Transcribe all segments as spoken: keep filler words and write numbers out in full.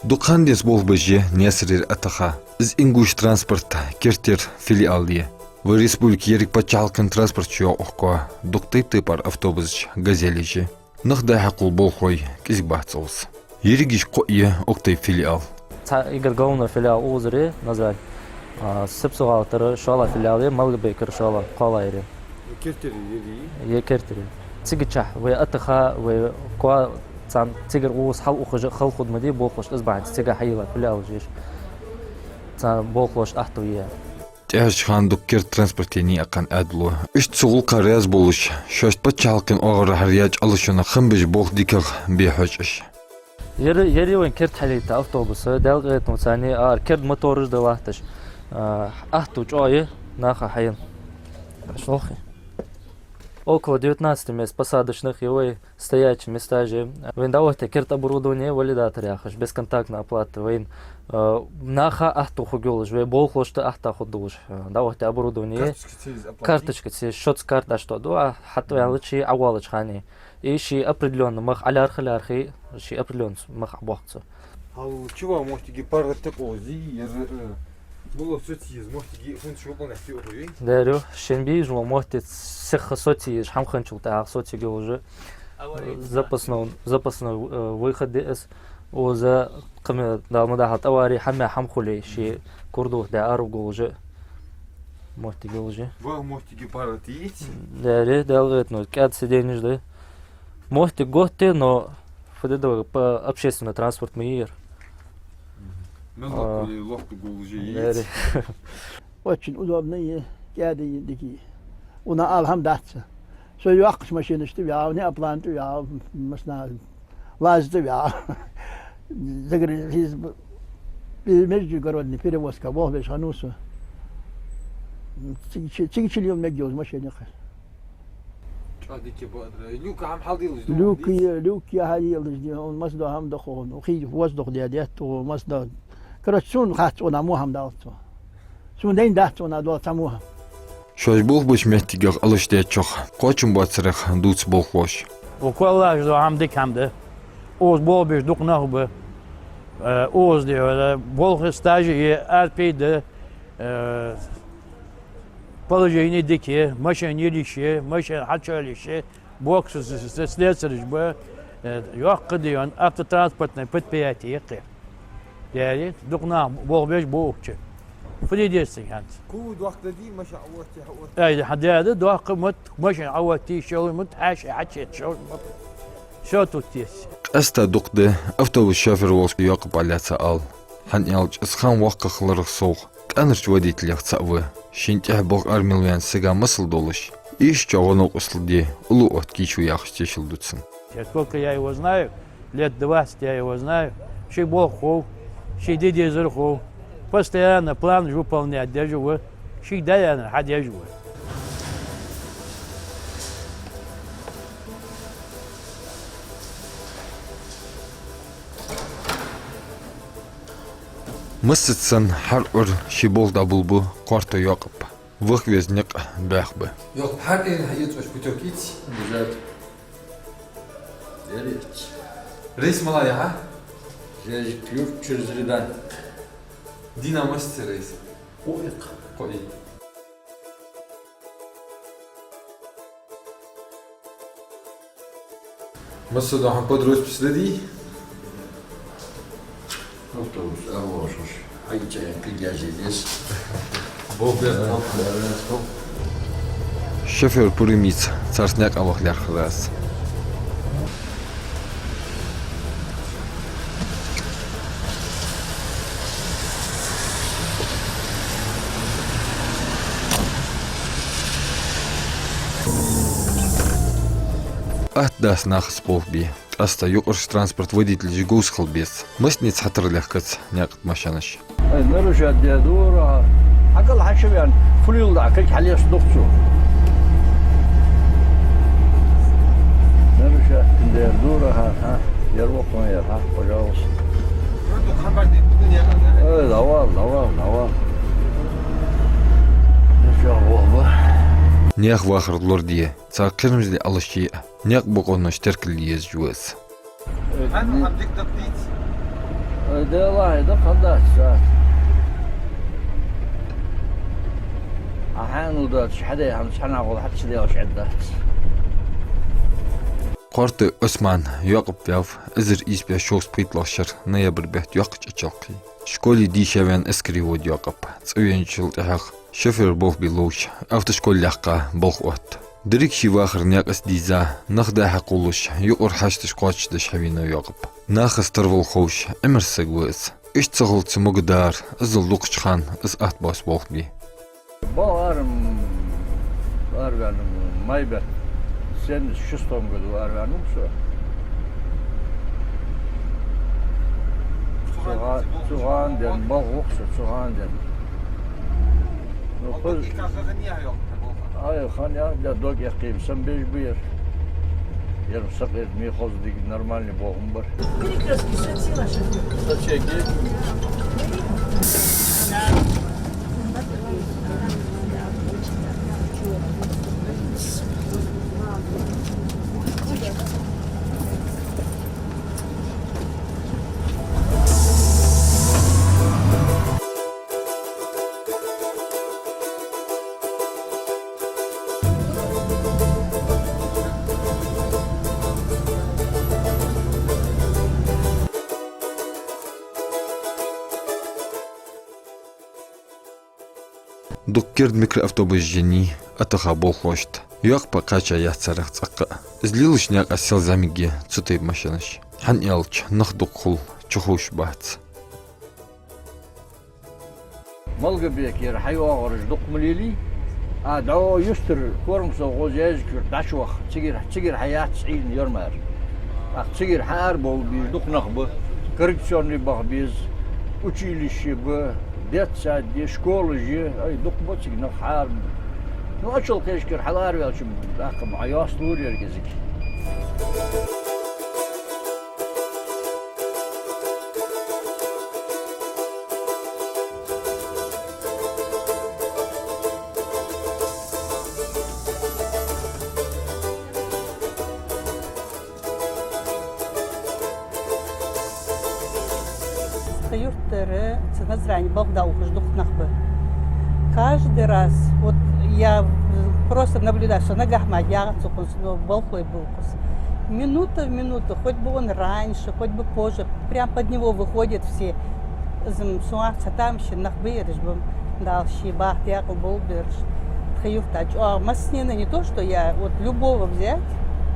Дукха ха денз болх беш я Наьсарера АТХ. Из «Ингуш транспорт» керттера филиал я. Вай республике еррига паччахьалкхен транспорт чуйоаккхаш, дукха тайп-тайпара автобусаш, газелеш я. Нах дӀа-хьа кхувла болхлой кӀезига бац укхаза. Ерригаш кхоъ я укх тайпа филиал. Цхьа эггара главный филиал укхаза я Назране. А, Сипсагӏалара шоллагӀа филиал я, Малгобекера шоллагӀа, кхоалагӀа ер я. Е керттера я, е? Е керттера я. Цигача вай АТХ, вай КОА, царна цигара укхаза хьалухаш а хала хургда ма дий, болхлошта из бахьанца цига хьайийлла филиалаш я уж. Царна болхлошта ахьту я. ТӀехьарча хана дукха керда транспорт еннай укхаза, Ӏаьдало. Иштта цу гӀулакха раьза болаш, шоашта паччахьалкхен оагӀорахьара яьча алашонах хам беш болх дикагӀа бе хьож уж. Ер, ер я вайна керда хьалийта автобус, Даьла къахетамца, царна ара керда мотораш да латташ. А, ахьту чӀоагӀа я наха хьайна. Около девятнадцати мест посадочных я вай. Стоячие места я. Вайна дӀаотте керда оборудовани, валидатор яхаш, бесконтактная оплата. Вайна, э, наха ахьту хургйолаш, вай болхлошта ахьту хургдолаш, э, дӀаотте оборудовани. Карточкаца из оплатить? Карточкаца, счётаца карта дӀатоаду, а, хьатӀаваьннача, Ӏовоалача хана. И ший определённый мах, Ӏалархи лархи, ший определённый мах Ӏобоаккх цо. Хьал чу ваха моттиге паргӀата кхози, ер, э, мула социйе еза моттиге функци выполнять йоахий? Дерю, шин бийжа мо мотти сиха социйе еза, хӀама хинначул тӀехьагӀа социйе еза уже. Запасной, запасной, э, выход я из. Укхаза кхы ма, Дала ма дахьа, товари хӀама, хӀама хуле, ший курдух да ару гулжа. Моттиге уже. Ва моттиге паргӀата йиц? Дерю, Даьла къахетамца, кӀаьда сиденеш да. Моттиг готта, но фу де деза, по общественный транспорт ма йий ер. Мел лохкули, лохкули гулжа йиц. Дерю. Очень удобно я, кӀаьда я, дика я. Уна ала хӀама дац. Со йоаккхача машинашта ваьв, неоплан тӀа ваьв, машина лаза тӀа ваьв. Загр-, из б-, междугородный перевозка болх беш хиннав со. Цига чи-, цига чу лела мегаш йола машина я-кх. ЧӀоагӀа дика ба адра. Люк хӀама хьалделаш да? Люк, дий? Е, люк е хьалделаш да, он масса хӀама да хьона. Укхий воздух де детта, масса. Короче, сона хац, уна мо хӀама далац. Сона дайна дац уна дола цхьа мо хӀама. Шоаш болх беча моттигах алашдечох кхоачам боацарех дувц болхлоша. Укх коа лаьш да хӀама дика хӀама да. Укхаза болх беш дукха нах ба. Э, укхаза де, э, болх стаж я, арпи да, э, положени дика я, машен йилиш я, машен хьачалиш я, боксаш, с-, с-, слесараш ба, э, йоккха дийон автотранспортный предприяти я-кх ер. Яри, дукха нах болх беш ба укх чу. Фу де деза цига хӀанз? Кул доккха да дий, машен Ӏооттае, хьаотте? Ай, хьа да, да, доккха ма д-, машен Ӏооттае йиш йолаш ма д-, хьаьша хьачуетта йиш йолаш ма д-. Всё тут есть. Къаьстта дукха да автобус шофёр волча Якъупа лаьца ала. ХӀана аьлча, из хан воккха хиларах совгӀа, къаьнарча водителех цаӀ ва. Шийна тӀехьа болх ара мел ваьнна сага масал долаш, ийрча чӀоагӀа новкъостал де уллув отта кийчо яхаш тешал ду цун. Сколько я его знаю, лет двадцать я его знаю, ший болх хов, ший де дезар хов, постоянно план выполнять деш ва, шийга дӀаяьннар хьадеш ва. Массаза санна хӀара Ӏуйра ший болх дӀаболабу Кхоартой Якъупа. Ваха веза никъ бӀеха ба. Якъуп, хӀара Ӏуйрийна хьаэца оаш путёвка йиц? Обязательно. Рейс мала я хьа? Жезик-Юрт через Редан. Дийнахьа масса рейс? Кхоъ я-кх. Кхоъ я. Масса да хьона под роспись да дий? Автобус, а, лошаш. Хьай чай, кхы гяжи деза. Бо бер, да, тал. Шофёр пурам йиц, царца никъ ваха лаьрхӀа дац. Атта дац нахаца болх бе. Къаьстта юкъарча транспорта водителаша говза хила беза. Массанеца хьатӀара лехкац никъа тӀа машенаш. Ай, нарушать даь дора, хьа. ХьакӀал хьа ша ваьнна, фу леладу, кулг хьалъеш дукха цо. Нарушать даь дора, хьа, хьа. Ер вокхо яр, хьа, пожалуйста. Ай, давай, давай, давай. Ничего, бо. Наьха вахар лораде, цар кхерамзле алашъе а, никъ бокъонаш теркал е езаш ва из. Хьан хьан дик дакъ дийца? Ай, Даьла, хӀай, да хӀама дац, а? Ӏа хьаьнал доацаш хьадаь хӀама цхьаннахьа гӀолла хьа ца даьлча Ӏа дац. Кхортой Ӏусман Йоакъаб ваьв эзар ийс бӀаь шовзткъе пхийтталагӀча шера ноябрь бетта йоккхача Ачалкхе. Школе дийша ваьнна эскаре вода Йоакъаб. ЦӀавеначул тӀехьагӀа шофера болх бе ловш, автошкола яьккха балха отт. Деррига ший вахара наькъаца дийза, нах дӀа-хьа кхоллаш, юкъара хьашташ кхоачашдеш хьавенав Йоакъаб. Нахаца тарвала ховш, Ӏимерза саг ва из. Иштта ца хилча ма гудар, иззал дукхача хана из атта боаца болх бе. Бо ара, м, араваьннав май бетта, семьдесят шестом году араваьннав со. Цу гӀа-, цу гӀанахь денна, балха ва со цу гӀанахь денна. Ну, хоза. Ай, хана яхь да дог эккхийба, сам беш бу яр. Яр сакъердаме хоза дика нормальный болх ма бар. Дукха керда микроавтобус жени, атаха болхлошта. Йоакъаба кхаьча яц царех цӀаккха а. Из лелача наькъа сел зӀамига я цу тайпа машенаш. ХӀана аьлча, нах дукха хул, чуховш бац. Малгобекера хьайоагӀараш дукха ма лелий, а дӀо юстара Кормасов Гоза Язик-Юрта дӀачувахача, цигара, цигара хьаяц Ӏийна Юрмара. ТӀаккха цигара хьаарабовла безаш дукха нах ба, коррекционни баха беза, училище ба, детсад я, школаш я, ай, дукха ба цига нах хьаара. Ну, Ачалкхешкара хьалараваьлча, тӀаккха ма йоасталур яр кӀезига. Тха юртара цу Назране балха дӀаухаш дукха нах ба. Каждый раз, вот я просто наблюдаю, со нагахьа мара ягӀац укхунца, но балхой ба укхаза. Минута в минуту, хоть бы он раньше, хоть бы позже, прям под него выходят все. Из-м сона цхьа тамашийна нах ба ераш ба-м, Дала ший бахьа декъала болба ераш. Тха юрта чӀоагӀа массанена, не то что я, вот любого взять,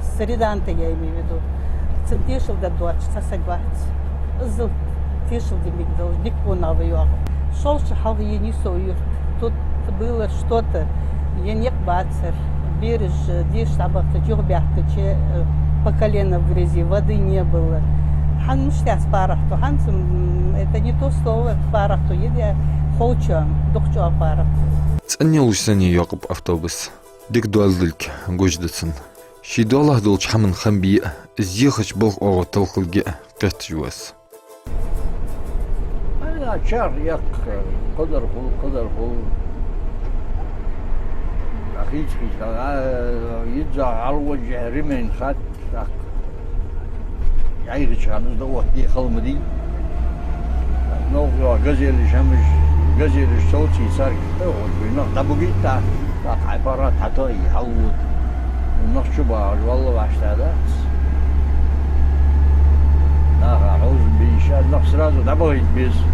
с Риданта я имею в виду, цун тешал дергдоацаш цхьа саг вац. Иззал тешал де мегаш долаш дика во нах ба йоах. Шовзткъа шу хьалха енай со юрт. Тут было что-то, е никъ бацар. Бераш деша дӀабахийтача, юхабаьхкача, э, по колено в грязи, воды не было. ХӀанз мишта яц паргӀато, хӀанз, м, это не то слово, паргӀато я, е холчам, дукха чӀоагӀа паргӀато. ЦӀена йолаш санна я Йоакъаба автобус. Дика доаладилга гуш да цунна. Ший доалахьа долча хӀаман хам бе а, из ехача балха оагӀув талхалга а кхеташ ва из. Ай, чарх эккх, кхыдар хул, кхыдар хул. А хийца-хийца, а, йизза хьалводжехь ремень хатт, тӀаккха. ДӀайхача хана из да отта дехал ма дий. Новкъа йоагӀа газелаш, хӀамаш, газелаш совций царга, тӀа вот буй нах дӀабугийтта. ТӀаккха хьай паргӀата хьатоае хьалвода. Нах чубагӀаш валла вӀаштӀа дац. Наха хьовзам бе йиш яц, нах сразу дӀабахийта беза.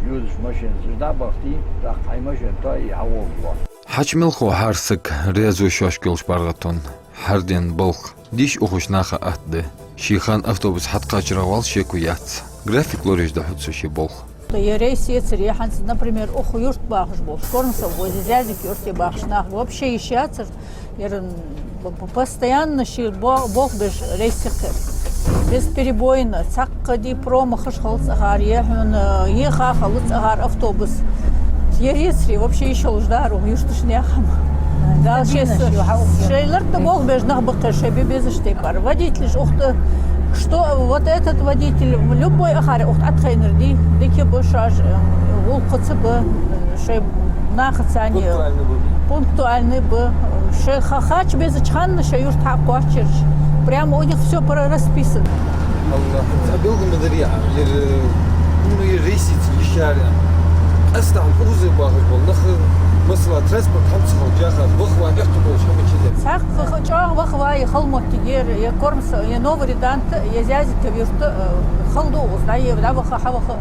Йодаш машенаш дӀабахийта, тӀаккха хьай машен тоае хьавоагӀа. Хьача мелхо хӀара саг раьза ва шоашка йолча паргӀатонна. ХӀара ден балха дийша ухаш наха атта да. Ший хана автобус хьатӀакхачарах валла шеко яц. График лораеш да хьо цо ший болх. Е рейс ецаре, е хӀанз, например, укх юрта бахаш болаш, Кормасов Гоза, Зязик-Юрте бахаш нах вообще йиш яцар, ер п-, п-, постоянно ший бо-, болх беш рейс яьккхар. Бесперебойно, цхьаккха ди промахаш хилац цӀагӀара, е хьона, е ха хилац цӀагӀара автобус. Е ецаре вообще йиш йолаш дар укх юртарча наьха хӀама. Дала ший, шоай лартӀа болх беш нах ба-кх ер, шоай бе безача тайпара. Водителаш укх тӀа, что вот этот водитель, любой акхар укх тӀа Ӏотхайнар дий, дика ба шоаш, э, гӀулакхаца ба, э, шоай нахаца а. Пунктуальный ба. Пунктуальный ба. Шоай ха-, хача безача хана шоай юрта хьакхоачаш. Прямо у них всё про-, расписано. Аллахӏ, цхьа белгалдаьр я, ер, ну, ер рейсаца йиш яр. Къаьстта укхаза бахаш бола нах, масала, транспорт хӀама ца хилча, ваха ван эхту болаш хӀама чу де. Цхьа ха-, чӀоагӀа ваха вай хала моттиг я ер, е Кормс, е Новый Реданд, е Зязиков-Юрт, э, хала да укхаза, е дӀаваха, хьаваха.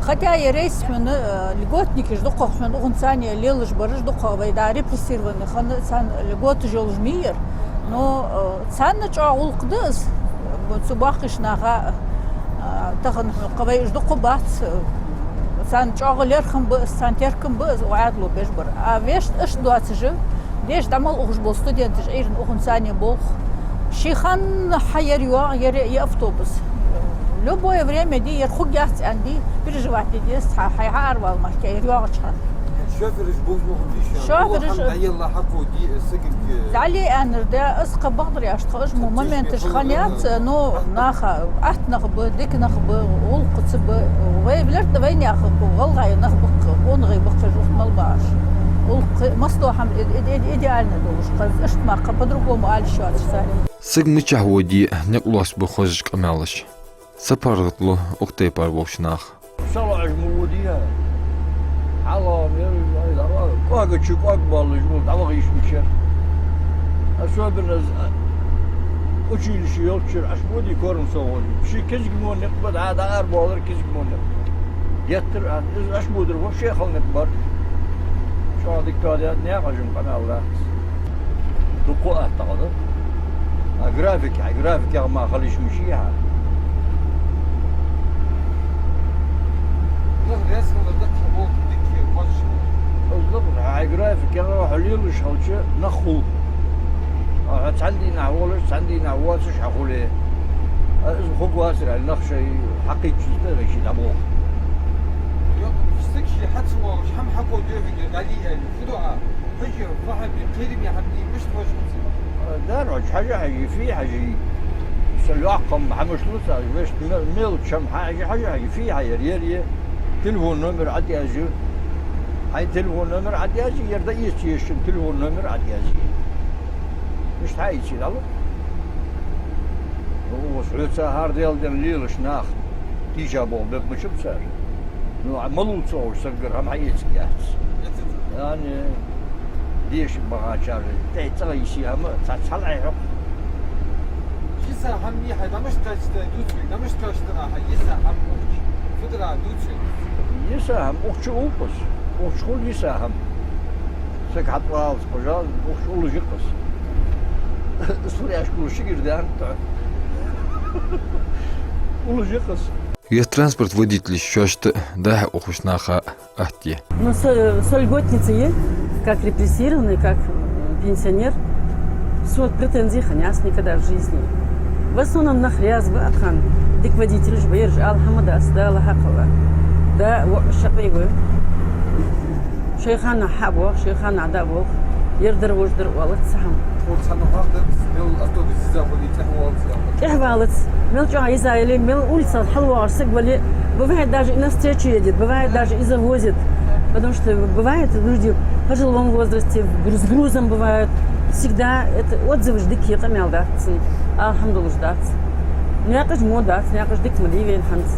Хотя ер рейс хьона, э, льготникаш дукхагӀа хьона, укхун царна лелаш бараш дукхагӀа вай да репрессированный хана, царна льготаш йолаш ма яр. Но, э, царна чӀоагӀа гӀулакх да из, цу боккхийча наха, э, тахан хьона кхы вай уж дукха бац, э, царна чӀоагӀа лерхӀам ба из, царна теркам ба из, укх Ӏаьдало беш бар. А вешта иштта доацаш, деша дӀа-мел ухаш бола студенташ Ӏуйрийна укхун царна болх. Ший хана хьа ер йоагӀа, ер я автобус. Любое время ди, ер хургьяц аьнна ди, переживать де деза, хьа, хьай хьаарвала мара, ер йоагӀача хана. Шофераш бовза ма хӀама дийша. Шофераш хӀама дӀаелла хьакхо ди, сагага. ДӀале аьннар да, аз кхы бакъдар яхаш тхо, уж мо моменташ хиннаяц, но наха атта нах ба, дика нах ба, гӀулакхаца ба, вай лерта вайнаьха гӀалгӀай нах ба-кх, къонахий ба-кх уж, укх мел бааш. ГӀулакх, масса хӀама ид-, ид-, ид-, идеально долаш, кхы иштта мара кхы по-другому ала йиш йоацаш царех. Саг мичахьа воде, никъ лоацабе хозача къамаьлаш. Са паргӀата лу укх тайпара болча наха. СалоӀаш ма воде. Хьалха мел, кӀоага чу кӀоаг баллаш ва, дӀаваха йиш мичара. Особенно из, а, училище йолчара, аш воде Кормсо гӀолла. Ший кизга мо никъ ба, дӀа, дӀаарабоалар кизга мо никъ ба. Геттара а, из аш бодар вообще хала никъ бар. ЧӀоагӀа дика тоадаьд, наькъа жим къамаьл дац. Дукха атта гӀо да. А график, а график яха ма хала йиш мича хьа. Нах резко ла дакха болх дикке хозаш. Аз дакха, хьай график яха хьо лелаш хилча нах хул. А хьо цхьан дийнахьа волаш, цхьан дийнахьа воацаш хьо хуле. А из хургвацар аьнна нах шоай хьакхийча из да вай ший дӀаболх. Йо, саг ший хьа ца воагӀаш, хӀама хьакхо дехига дӀале аьнна, фу ду Ӏа? Хьажа, фу хӀама, кхераме хӀама дий, мишта хьожа хӀанз? Дар хьожа, хьажа, хьажа, фу хьажа. Са лоаккхам хӀамаш лу цар, вешта мел-, мелочь хӀама хьажа, хьажа, хьажа, фу хьа яр, ер е. Телефон номер ӀотӀаязъю. Хьай телефон номер ӀотӀаязъю, ер дӀаэца езачун телефон номер ӀотӀаязъю. Мишта хьаийце дӀалу? Ну, укхаза хьоца хӀара Даьла денна лелаш нах тийша болх бергбац-кх цар. Ну, а малув ца ховш сагагара хӀама хьаэцаргьяц. Яни, деша бахачар, тӀехьа цӀагӀа йиса хӀама, цхьацца хьалъайхьу-кх. Йиса хӀама михьа, дамаш кхаьчта дувцаргда, дамаш кхаьчта хьа, йиса хӀама ухча, фу дар дувцаргда? Йиса хӀама ухча улкхас, ухча хул йиса хӀама. Саг хьатӀаваллалца кхужал, ухча уллаш я-кх из. Суряшка уллаш ши гир даьннад тхо. Уллаш я-кх из. Ер транспорт водителаш шоашта а, дӀа-хьа ухаш наха а атта я. Ну, со-, со льготницей, как репрессированный, как, м, пенсионер, со претензий хиннаяц никогда в жизни. В основном нах раьза ба тхан, дика водителаш ба ераш, ала хӀама дац, Дала хьакхелла. Да, воӀ шаккхе ва. Шоай хана хьа а боагӀа, шоай хана дӀа а боагӀа. Ер дар, вож дар оалац цхьа хӀама. Хьо цхьанне хьоахадаьд, мел автобус йиза хуле, тӀехьаваллалца яхаш? ТӀехьаваллалца. Мел чӀоагӀа йиза яле, мел улицал хьалвоагӀаш саг вале, бывает, даже и навстречу едет, бывает, даже и завозит. Потому что бывает, люди в пожилом возрасте, в груз-, с грузом бывают. Всегда это отзывы ж дика я, къамаьл дац цун. Алхьамдулиллахь дац. Наькъаш мо дац, наькъаш дика ма дий вайна хӀанз.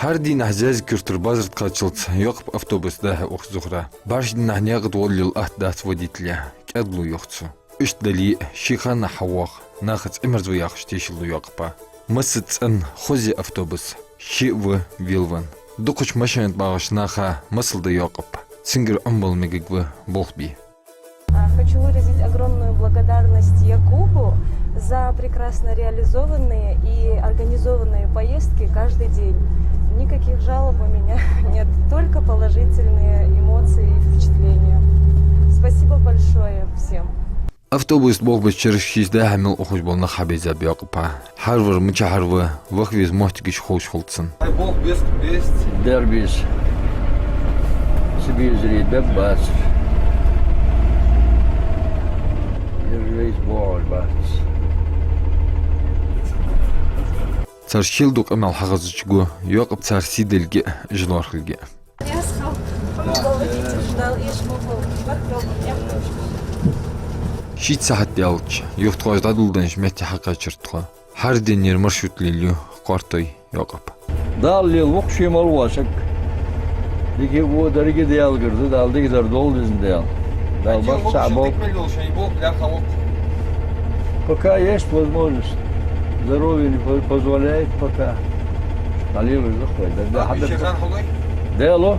ХӀара дийнахьа Зязик-Юртара базар тӀа кхаччалца Йоакъапа автобус дӀа-хьа ух Зухра. БӀарчча дийнахьа наькъа тӀа гӀолла лела атта дац водителя, кӀаьдалу йоах цо. Иштта дале а, ший хана хьавоагӀа, нахаца Ӏимерзавеш яхаш тешал ду Йоакъапа. Массаза цӀена, хоза я автобус, ше а ва велавенна. Дукхача машен тӀа багӀача наха масал да Йоакъап, цунгара Ӏомабала мегаргва болх бе. А, хочу выразить огромную благодарность Якубу за прекрасно реализованные и организованные поездки каждый день. Никаких жалоб у меня нет, только положительные эмоции и впечатления. Спасибо большое всем. Автобуса тӀа болх беча шерашка шийца дӀа-хьа мел ухаш бола нах хьабийцаб Йоакъапа. ХӀара вар мичахьара ва, ваха веза моттигаш ховш хул цунна. Ай, болх беза-кх, безац. Дер беза. Ца безаре беб бацар. Ер вайца боагӀаш бац. Цар шийла ду къамаьл хьахазача го Йоакъап цар сийдолга а, уж лоархӀалга а. Шийтта сахьат даьлча, юхатхоша дӀадоладеннача метте хьакхаьчар тхо. ХӀара деннера маршрут лелаю Кхортой Йоакъапа. Дала лелаву-кх ше мел вола саг. Дика а, деррига а Даьлагара да, Дала дикадар долда из, Даьла. Дала барт цхьа болба. Пока есть возможность. Здоровье не по-, позволяет пока. Хьалелаш да-кх вай, да, да, хьада. Даьла,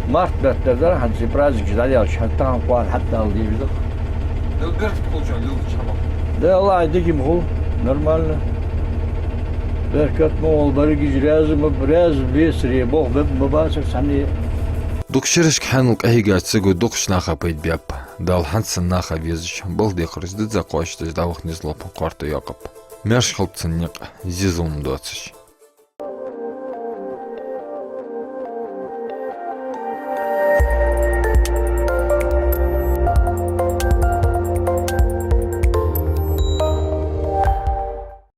март бетта дар, хӀанз праздникаш дӀадаьлча, хӀанз тахан кхоана хьатӀадала дезаш да-кх. Дала беркат кхолча лелача хьама. Да, Аллахӏа дика ма хул, нормально. Беркат ма хул, берригаш раьза ма, раьза бецаре, бох беб ма бацар цхьанне. Дукха шерашка хьаьнал къахьийгача саго дукхача наха пайда баьб. Дала хӀанз санна наха везаш, балха декхараш дизза кхоачашдеш дӀаваха низ лу-кх Кхортой Йоакъап. Маьрша хилба цун никъ, зе-зулам доацаш.